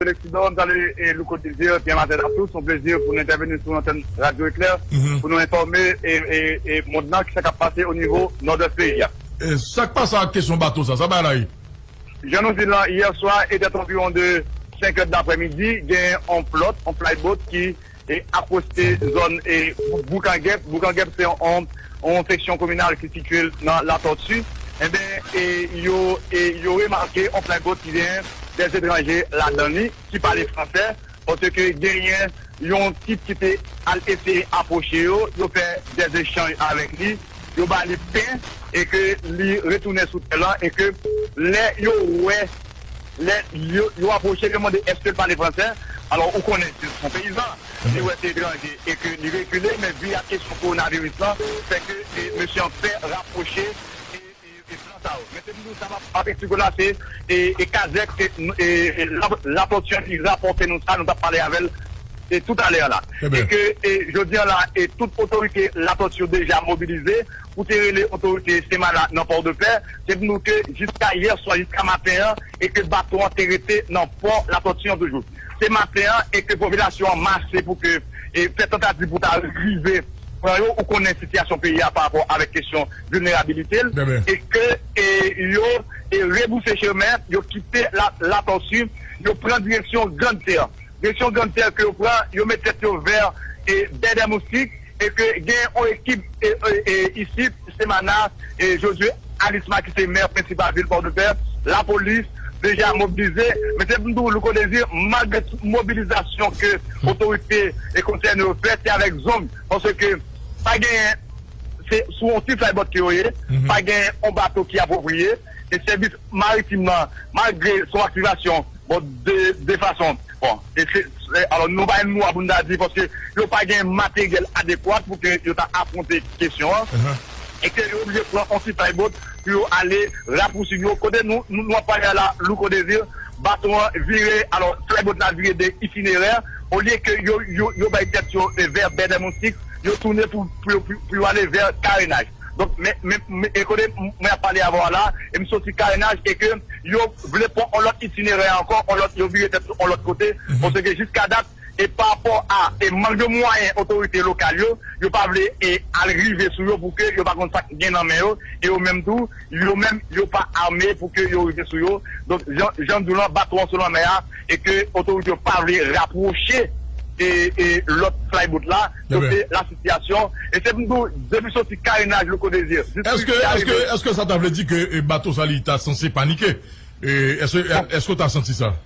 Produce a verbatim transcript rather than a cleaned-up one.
Leksidan, m salye e Louko Désir, Pierre Marcel Arthur, se yon plezi pou nou entèveni sou antèn Radyo Eklè, pou nou enfòme e, e, e mond lan ki sa k ap pase o nivo nòdès peyi a. E sa k pase ak kesyon bato sa, sa bay la ye? Jan nou di l lan, yè swa, e dèt anviwon de senk è daprèmidi, gen yon flòt, yon flyboat ki e akwoste zòn e Boukangèp. Boukangèp se yon, yon, yon seksyon kominal ki sitiye nan Latòti. Enben, e yo, e yo remake yon flyboat ki gen dèzetranje ladan li, ki pale fransè, paske genyen yon tip ki te al eseye apwoche yo, yo fè dèzechanj avèk li, yo ba li pen, e ke li retounen sou tè lan, e ke lè yo wè, lè yo, yo apwoche, yo mande èske l pale fransè, alò ou konnen se yon peyizan, li wè se etranje, e ke li rekile, men vi a kesyon kowonaviris lan, fè ke e, mesye an pè rapwoche e, e, e blan sa yo. Men se pou nou sa m ap, ap eksplike w la, se e, e kazèk, e, e, e, la, Latòti an ki rapòte nou sa, nou t ap pale avè l e, toutalè a la. E ke e, jodi a la, e tout otorite Latòti yo deja mobilize pou te rele otorite Semana nan Pòdepè. Se pou nou ke jiska yè swa, jiska maten an, e ke bato an te rete nan pò Latòti an toujou. Se maten an, e ke popilasyon an mache pou ke e fè tantativ pou ta rive pran yo. Ou konnen sitiyasyon peyi a pa rapò avèk kesyon vilnerabilite l, e ke e yo e rebouse chemen, yo kite la, Latòti, yo pran direksyon Grann Tè. Direksyon Grann Tè ke yo pran, yo met tèt yo vè e Bèdèmoustik, e ke gen yon ekip e, e, e isit, Semana, e Josué Alisma ki se mè prensipal vil Pòdepè, lapolis deja mobilize. Men se pou m di w, Louko Désir, malgre tout mobilizasyon ke otorite e konsène yo fè, se avèk zong, paske pa genyen, se sou yon ti flyboat ke yo ye, pa genyen yon bato ki apwopriye, e sèvis maritim nan, malgre se yon aktivasyon, bon, de, de fason, bon, e se, se, alò, nou pa gen mo a pou n ta di, paske yo pa gen materyèl adekwat pou ke yo ta afwonte kesyon an, e ke yo oblije pran yon ti flyboat pou yo ale rapousuiv yo. Kote nou, nou, nou ap pale a la, Louko Désir, bato an vire, alò, flyboat la vire de itinerè, olye ke yo, yo, yo bay tèt yo e vè Bèdèmoustik, yo tounen pou, pou, yo- pou, pou yo ale vè Karenaj. Donk, men, men, men, e kote m- mwen ap pale avè w la, e m soti Karenaj, e ke yo vle pran yon lòt itinerè ankò, yon lòt, yo vire tèt yo yon lòt kote, paske jiska dat, e pa rapò a e mank de mwayen otorite lokal yo, yo pa vle e al rive sou yo pou ke yo pa konn sa k gen nan men yo, e yo menm tou, yo menm, yo pa ame pou ke yo rive sou yo. Donk, jan, jan m di w lan, bato an sou lanmè a, e ke otorite yo pa vle rapwoche e, e lòt flyboat la, donk se la sitiyasyon. E se pou m di w, depi soti Karenaj, Louko Désir, jiska Èske, èske, èske sa ta vle di ke e, bato sa li ta sanse panike? E, èske, èske w ta santi sa?